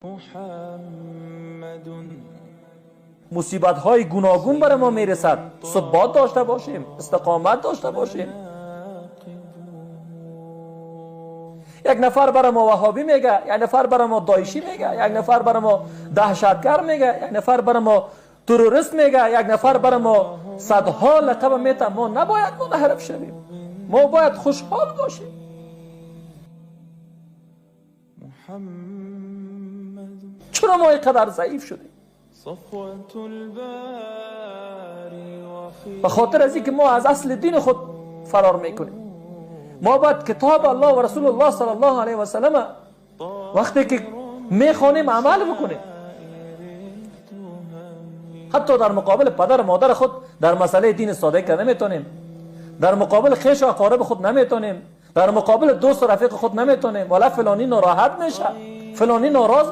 محمد. مصیبت های گوناگون بر ما میرسد، ثبات داشته باشیم، استقامت داشته باشیم. یک نفر بر ما وهابی میگه، یک نفر بر ما داعشی میگه، یک نفر بر ما دهشتگر میگه، یک نفر بر ما تروریست میگه، یک نفر بر ما صدها لقب میته. ما نباید منحرف شویم، ما باید خوشحال باشیم. محمد. چرا ما اینقدر ضعیف شدیم؟ صفوة الباري به خاطر از اینکه ما از اصل دین خود فرار میکنیم. ما باید کتاب الله و رسول الله صلی الله علیه و سلم وقتی که میخوانیم عمل بکنیم. حتی در مقابل پدر و مادر خود در مسئله دین صادق کرده نمیتونیم، در مقابل خویش و اقارب خود نمیتونیم، در مقابل دوست و رفیق خود نمیتونیم. والا فلانی ناراحت میشه، فلانی ناراض.